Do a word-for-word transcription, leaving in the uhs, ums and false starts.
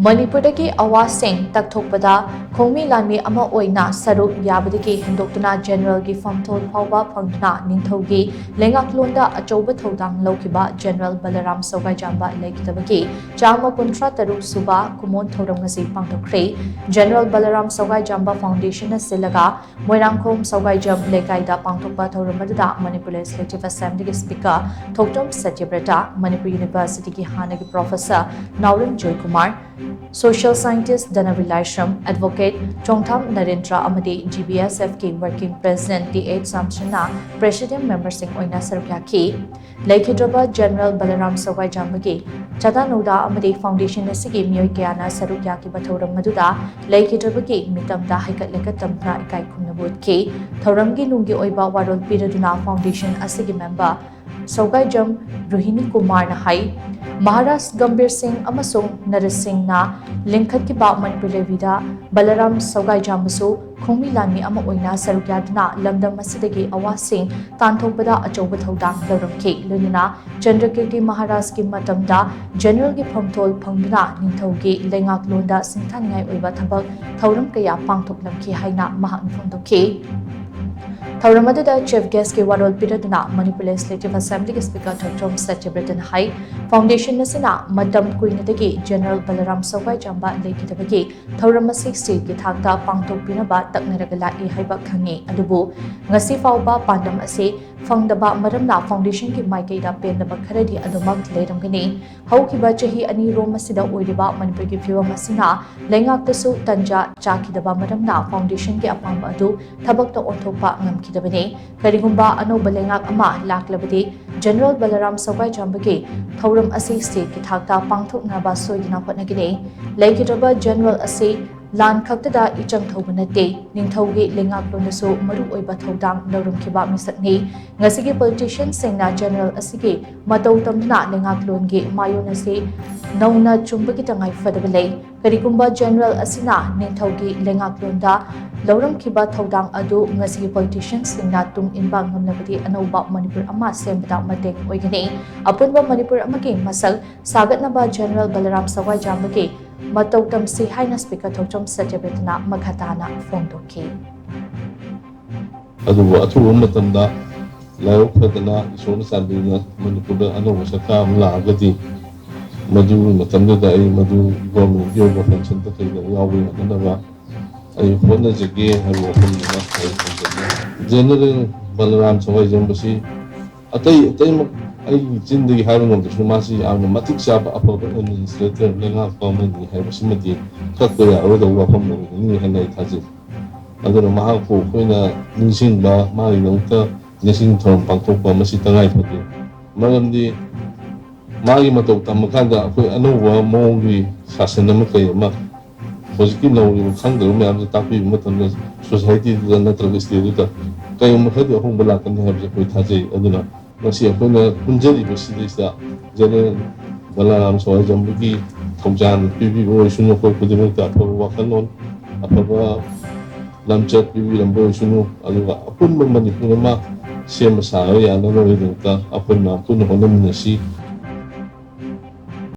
ꯃꯅꯤꯄꯨꯔꯗꯒꯤ ꯑꯋꯥꯁꯤꯡ ꯇꯛꯊꯣꯛꯄꯗ ꯈꯣꯡꯃꯤ ꯂꯥꯟꯃꯤ ꯑꯃ ꯑꯣꯏꯅ ꯁꯔꯨꯛ ꯌꯥꯕꯗꯒꯤ ꯍꯦꯟꯗꯣꯛꯇꯨꯅ ꯖꯦꯅꯔꯦꯜꯒꯤ ꯐꯝꯊꯣꯜ ꯐꯥꯎꯕ ꯐꯪꯗꯨꯅ ꯅꯤꯡꯊꯧꯒꯤ ꯂꯩꯉꯥꯛꯂꯣꯟꯗ ꯑꯆꯧꯕ ꯊꯧꯗꯥꯡ ꯂꯧꯈꯤꯕ ꯖꯦꯅꯔꯦꯜ ꯕꯂꯔꯥꯝ ꯁꯧꯒꯥꯏꯖꯥꯝꯕ ꯂꯩꯈꯤꯗꯕꯒꯤ ꯆꯥꯝꯃ ꯀꯨꯟꯊ꯭ꯔꯥ ꯇꯔꯨꯛ ꯁꯨꯕ ꯀꯨꯃꯣꯟ ꯊꯧꯔꯝ ꯉꯁꯤ ꯄꯥꯡꯊꯣꯛꯈ꯭ꯔꯦ꯫ ꯖꯦꯅꯔꯦꯜ ꯕꯂꯔꯥꯝ ꯁꯧꯒꯥꯏꯖꯥꯝꯕ ꯐꯥꯎꯟꯗꯦꯁꯟꯅ ꯁꯤꯜꯂꯒ ꯃꯣꯏꯔꯥꯡꯈꯣꯝ ꯁꯧꯒꯥꯏꯖꯝ ꯂꯩꯀꯥꯏꯗ ꯄꯥꯡꯊꯣꯛꯄ ꯊꯧꯔꯝ ꯑꯗꯨꯗ ꯃꯅꯤꯄꯨꯔ ꯂꯦꯖꯤꯁꯂꯦꯇꯤꯚ ꯑꯦꯁꯦꯝꯕ꯭ꯂꯤꯒꯤ ꯁ꯭ꯄꯤꯀꯔ ꯊꯣꯛꯆꯣꯝ ꯁꯇ꯭ꯌꯕ꯭ꯔꯇ, ꯃꯅꯤꯄꯨꯔ ꯌꯨꯅꯤꯚꯔꯁꯤꯇꯤꯒꯤ ꯍꯥꯟꯅꯒꯤ ꯄ꯭ꯔꯣꯐꯦꯁꯔ ꯅꯥꯎꯔꯦꯝ ꯖꯣꯏꯀꯨꯃꯥꯔ, ꯁꯣꯁꯤꯌꯦꯜ ꯁꯥꯏꯟꯇꯤꯁ ꯙꯅꯕꯤꯔ ꯂꯥꯏꯁ꯭ꯔꯝ, ꯑꯦꯗꯚꯣꯀꯦꯠ ꯆꯣꯡꯊꯥꯝ ꯅꯔꯦꯟꯗ꯭ꯔ ꯑꯃꯗꯤ ꯖꯤ ꯕꯤ ꯑꯦꯁ ꯑꯦꯐꯀꯤ working president T H ꯁꯥꯝꯁꯟꯅ president ꯃꯦꯝꯕꯔꯁꯤꯡ ꯑꯣꯏꯅ ꯁꯔꯨꯛ ꯌꯥꯈꯤ꯫ ꯂꯩꯈꯤꯗ꯭ꯔꯕ ꯖꯦꯅꯔꯦꯜ ꯕꯂꯔꯥꯝ ꯁꯧꯒꯥꯏꯖꯥꯝꯕꯒꯤ ꯆꯥꯗꯥ ꯅꯧꯗꯥ ꯑꯃꯗꯤ ꯐꯥꯎꯟꯗꯦꯁꯟ ꯑꯁꯤꯒꯤ ꯃꯤꯑꯣꯏ ꯀꯌꯥꯅ ꯁꯔꯨꯛ ꯌꯥꯈꯤꯕ ꯊꯧꯔꯝ ꯑꯗꯨꯗ ꯂꯩꯈꯤꯗ꯭ꯔꯕꯒꯤ ꯃꯤꯇꯝꯗ ꯍꯩꯀꯠ ꯂꯩꯀꯠ ꯇꯝꯗꯨꯅ ꯏꯀꯥꯏ ꯈꯨꯝꯅꯕ ꯎꯠꯈꯤ꯫ ꯊꯧꯔꯝꯒꯤ ꯅꯨꯡꯒꯤ ꯑꯣꯏꯕ ꯋꯥꯔꯣꯜ ꯄꯤꯔꯗꯨꯅ ꯐꯥꯎꯟꯗꯦꯁꯟ ꯑꯁꯤꯒꯤ ꯃꯦꯝꯕꯔ ꯁꯧꯒꯥꯏꯖꯝ ꯔꯣꯍꯤꯅꯤ ꯀꯨꯃꯥꯔꯅ ꯍꯥꯏ, ꯃꯍꯥꯔꯥꯖ ꯒꯝꯚꯤꯔ ꯁꯤꯡ ꯑꯃꯁꯨꯡ ꯅꯔꯦꯁ ꯁꯤꯡꯅ ꯂꯤꯡꯈꯠꯈꯤꯕ ꯃꯅꯤꯄꯨꯔ ꯂꯦꯚꯤꯗ ꯕꯂꯔꯥꯝ ꯁꯧꯒꯥꯏꯖꯥꯝꯕꯁꯨ ꯈꯣꯡꯃꯤ ꯂꯥꯟꯃꯤ ꯑꯃ ꯑꯣꯏꯅ ꯁꯔꯨꯛ ꯌꯥꯗꯨꯅ ꯂꯝꯗꯝ ꯑꯁꯤꯗꯒꯤ ꯑꯋꯥꯁꯤꯡ ꯇꯥꯟꯊꯣꯛꯄꯗ ꯑꯆꯧꯕ ꯊꯧꯗꯥꯡ ꯂꯧꯔꯝꯈꯤ꯫ ꯂꯣꯏꯅꯅ ꯆꯟꯗ꯭ꯔꯀꯤꯔꯇꯤ ꯃꯍꯥꯔꯥꯖꯀꯤ ꯃꯇꯝꯗ ꯖꯦꯅꯔꯦꯜꯒꯤ ꯐꯝꯊꯣꯜ ꯐꯪꯗꯨꯅ ꯅꯤꯡꯊꯧꯒꯤ ꯂꯩꯉꯥꯛꯂꯣꯟꯗ ꯁꯤꯡꯊꯥꯅꯤꯡꯉꯥꯏ ꯑꯣꯏꯕ ꯊꯕꯛ ꯊꯧꯔꯝ ꯀꯌꯥ ꯄꯥꯡꯊꯣꯛꯂꯝꯈꯤ ꯍꯥꯏꯅ ꯃꯍꯥꯛꯅ ꯐꯣꯡꯗꯣꯛꯈꯤ꯫ ꯊꯧꯔꯝ ꯑꯗꯨꯗ ꯆꯤꯐ ꯒꯦꯁꯀꯤ ꯋꯥꯔꯣꯜ ꯄꯤꯔꯗꯨꯅ ꯃꯅꯤꯄꯨꯔ ꯂꯦꯖꯤꯁꯂꯦꯇꯤꯚ ꯑꯦꯁꯦꯝꯕ꯭ꯂꯤꯒꯤ ꯁ꯭ꯄꯤꯀꯔ ꯊꯣꯛꯆꯣꯝ ꯁꯇ꯭ꯌꯕ꯭ꯔꯇꯅ ꯍꯥꯏ, ꯐꯥꯎꯟꯗꯦꯁꯟ ꯑꯁꯤꯅ ꯃꯇꯝ ꯀꯨꯏꯅꯗꯒꯤ ꯖꯦꯅꯔꯦꯜ ꯕꯂꯔꯥꯝ ꯁꯧꯒꯥꯏꯖꯥꯝꯕ ꯂꯩꯈꯤꯗꯕꯒꯤ ꯊꯧꯔꯝ ꯑꯁꯤ ꯁ꯭ꯇꯦꯠꯀꯤ ꯊꯥꯛꯇ ꯄꯥꯡꯊꯣꯛꯄꯤꯅꯕ ꯇꯛꯅꯔꯒ ꯂꯥꯛꯏ ꯍꯥꯏꯕ ꯈꯪꯉꯤ꯫ ꯑꯗꯨꯕꯨ ꯉꯁꯤ ꯐꯥꯎꯕ ꯄꯥꯟꯗꯝ ꯑꯁꯤ ꯐꯪꯗꯕ ꯃꯔꯝꯅ ꯐꯥꯎꯟꯗꯦꯁꯟꯒꯤ ꯃꯥꯏꯀꯩꯗ ꯄꯦꯟꯗꯕ ꯈꯔꯗꯤ ꯑꯗꯨꯃꯛ ꯂꯩꯔꯝꯒꯅꯤ꯫ ꯍꯧꯈꯤꯕ ꯆꯍꯤ ꯑꯅꯤ ꯔꯣꯝ ꯑꯁꯤꯗ ꯑꯣꯏꯔꯤꯕ ꯃꯅꯤꯄꯨꯔꯒꯤ ꯐꯤꯕꯝ ꯑꯁꯤꯅ ꯂꯩꯉꯥꯛꯇꯁꯨ ꯇꯟꯖꯥ ꯆꯥꯈꯤꯗꯕ ꯃꯔꯝꯅ ꯐꯥꯎꯟꯗꯦꯁꯟꯒꯤ ꯑꯄꯥꯝꯕ ꯑꯗꯨ ꯊꯕꯛꯇ ꯑꯣꯟꯊꯣꯛꯄ ꯉꯝꯈꯤꯗꯕꯅꯤ꯫ ꯀꯔꯤꯒꯨꯝꯕ ꯑꯅꯧꯕ ꯂꯩꯉꯥꯛ ꯑꯃ ꯂꯥꯛꯂꯕꯗꯤ ꯖꯦꯅꯔꯦꯜ ꯕꯂꯔꯥꯝ ꯁꯧꯒꯥꯏꯖꯥꯝꯕꯒꯤ ꯊꯧꯔꯝ ꯑꯁꯤ ꯁ꯭ꯇꯦꯠꯀꯤ ꯊꯥꯛꯇ ꯄꯥꯡꯊꯣꯛꯅꯕ ꯁꯣꯏꯗꯅ ꯍꯣꯠꯅꯒꯅꯤ꯫ ꯂꯩꯈꯤꯗ꯭ꯔꯕ ꯖꯦꯅꯔꯦꯜ ꯑꯁꯤ ꯂꯥꯟ ꯈꯛꯇꯗ ꯏꯆꯪ ꯊꯧꯕ ꯅꯠꯇꯦ, ꯅꯤꯡꯊꯧꯒꯤ ꯂꯩꯉꯥꯛꯂꯣꯟꯗꯁꯨ ꯃꯔꯨꯑꯣꯏꯕ ꯊꯧꯗꯥꯡ ꯂꯧꯔꯝꯈꯤꯕ ꯃꯤꯁꯛꯅꯤ꯫ ꯉꯁꯤꯒꯤ ꯄꯣꯂꯤꯇꯤꯁꯤꯌꯟꯁꯤꯡꯅ ꯖꯦꯅꯔꯦꯜ ꯑꯁꯤꯒꯤ ꯃꯇꯧ ꯇꯝꯗꯨꯅ ꯂꯩꯉꯥꯛꯂꯣꯟꯒꯤ ꯃꯥꯌꯣꯟ ꯑꯁꯤ ꯅꯧꯅ ꯆꯨꯝꯕꯒꯤ ꯇꯉꯥꯏ ꯐꯗꯕ ꯂꯩ꯫ ꯀꯔꯤꯒꯨꯝꯕ ꯖꯦꯅꯔꯦꯜ ꯑꯁꯤꯅ ꯅꯤꯡꯊꯧꯒꯤ ꯂꯩꯉꯥꯛꯂꯣꯟꯗ ꯂꯧꯔꯝꯈꯤꯕ ꯊꯧꯗꯥꯡ ꯑꯗꯨ ꯉꯁꯤꯒꯤ ꯄꯣꯂꯤꯇꯤꯁꯤꯌꯟꯁꯤꯡꯅ ꯇꯨꯡ ꯏꯟꯕ ꯉꯝꯂꯕꯗꯤ ꯑꯅꯧꯕ ꯃꯅꯤꯄꯨꯔ ꯑꯃ ꯁꯦꯝꯕꯗ ꯃꯇꯦꯡ ꯑꯣꯏꯒꯅꯤ꯫ ꯑꯄꯨꯟꯕ ꯃꯅꯤꯄꯨꯔ ꯑꯃꯒꯤ ꯃꯁꯛ ꯁꯥꯒꯠꯅꯕ ꯖꯦꯅꯔꯦꯜ ꯕꯂꯔꯥꯝ ꯁꯧꯒꯥꯏꯖꯥꯝꯕꯒꯤ ꯃꯇꯧ ꯇꯝꯁꯤ ꯍꯥꯏꯅ ꯁ꯭ꯄꯤꯀꯔ ꯊꯣꯛꯆꯣꯝ ꯁꯇ꯭ꯌꯕ꯭ꯔꯇꯅ ꯃꯈꯥ ꯇꯥꯅ ꯐꯣꯡꯗꯣꯛꯈꯤ꯫ ꯑꯗꯨꯕꯨ ꯑꯊꯨꯕ ꯃꯇꯝꯗ ꯂꯥꯏꯕꯛ ꯐꯗꯅ ꯏꯁꯣꯔꯅ ꯆꯥꯟꯕꯤꯗꯨꯅ ꯃꯅꯤꯄꯨꯔꯗ ꯑꯅꯧꯕ ꯁꯔꯀꯥꯔ ꯑꯃ ꯂꯥꯛꯑꯒꯗꯤ ꯃꯗꯨꯒꯤ ꯃꯇꯝꯗꯨꯗ ꯑꯩ ꯃꯗꯨ ꯒꯣꯔꯃꯦꯟꯒꯤ ꯑꯣꯏꯕ ꯐꯪꯁꯟꯗ ꯀꯩꯗ ꯌꯥꯎꯕ ꯌꯥꯅꯅꯕ ꯑꯩ ꯍꯣꯠꯅꯖꯒꯦ ꯍꯥꯏꯕ ꯋꯥꯐꯝꯗꯨꯃ ꯑꯩ ꯊꯝꯖꯒꯦ꯫ ꯖꯦꯅꯔꯦꯜ ꯕꯂꯔꯥꯝ ꯁꯋꯥꯏꯖꯝꯕꯁꯤ ꯑꯇꯩ ꯑꯇꯩꯃꯛ ꯑꯩꯒꯤ ꯆꯤꯟꯗꯒꯤ ꯍꯥꯏꯕ ꯉꯝꯗ꯭ꯔꯁꯨ ꯃꯥꯁꯤ ꯌꯥꯝꯅ ꯃꯇꯤꯛ ꯆꯥꯕ ꯑꯐꯕ ꯑꯦꯗꯃꯤꯅꯤꯁꯇ꯭ꯔꯦꯇꯔ ꯂꯩꯉꯥꯛꯄ ꯑꯃꯅꯤ ꯍꯥꯏꯕꯁꯤꯃꯗꯤ ꯀꯛꯄ ꯌꯥꯔꯣꯏꯗꯕ ꯋꯥꯐꯝ ꯑꯣꯏꯒꯅꯤ ꯍꯥꯏꯅ ꯑꯩ ꯊꯥꯖꯩ꯫ ꯑꯗꯨꯅ ꯃꯍꯥꯛꯄꯨ ꯑꯩꯈꯣꯏꯅ ꯅꯤꯡꯁꯤꯡꯕ, ꯃꯥꯒꯤꯗꯃꯛꯇ ꯅꯤꯡꯁꯤꯡ ꯊꯧꯔꯝ ꯄꯥꯡꯊꯣꯛꯄ ꯃꯁꯤ ꯇꯉꯥꯏ ꯐꯗꯦ꯫ ꯃꯔꯝꯗꯤ ꯃꯥꯒꯤ ꯃꯇꯧ ꯇꯝꯃꯀꯥꯟꯗ ꯑꯩꯈꯣꯏ ꯑꯅꯧꯕ ꯃꯑꯣꯡꯒꯤ ꯁꯥꯁꯟ ꯑꯃ ꯀꯩ ꯑꯃ ꯍꯧꯖꯤꯛꯀꯤ ꯅꯧꯔꯤꯕ ꯈꯪꯗꯕ ꯃꯌꯥꯝꯁꯦ ꯇꯥꯛꯄꯤꯕ ꯃꯇꯝꯗ ꯁꯣꯁꯥꯏꯇꯤꯗꯨꯗ ꯅꯠꯇ꯭ꯔꯒ ꯁ꯭ꯇꯦꯠꯇꯨꯗ ꯀꯩꯒꯨꯝꯕ ꯈꯔꯗꯤ ꯑꯍꯣꯡꯕ ꯂꯥꯛꯀꯅꯤ ꯍꯥꯏꯕꯁꯦ ꯑꯩꯈꯣꯏ ꯊꯥꯖꯩ꯫ ꯑꯗꯨꯅ ꯉꯁꯤ ꯑꯩꯈꯣꯏꯅ ꯄꯨꯟꯖꯔꯤꯕꯁꯤꯗꯩꯁꯤꯗ ꯖꯦꯅꯔꯦꯜ ꯕꯂꯥꯔꯥꯝ ꯁꯋꯥꯏꯖꯝꯕꯒꯤ ꯊꯧꯖꯥꯜ ꯄꯤꯕꯤꯕ ꯑꯣꯏꯁꯅꯨ, ꯑꯩꯈꯣꯏ ꯈꯨꯗꯤꯡꯃꯛꯇ ꯑꯐꯕ ꯋꯥꯈꯜꯂꯣꯟ, ꯑꯐꯕ ꯂꯝꯆꯠ ꯄꯤꯕꯤꯔꯝꯕ ꯑꯣꯏꯁꯅꯨ꯫ ꯑꯗꯨꯒ ꯑꯄꯨꯟꯕ ꯃꯅꯤꯄꯨꯔ ꯑꯃ ꯁꯦꯝꯕ ꯁꯥꯕ ꯌꯥꯅꯕꯒꯤꯗꯃꯛꯇ ꯑꯩꯈꯣꯏꯅ ꯄꯨꯟꯅ ꯍꯣꯠꯅꯃꯤꯟꯅꯁꯤ꯫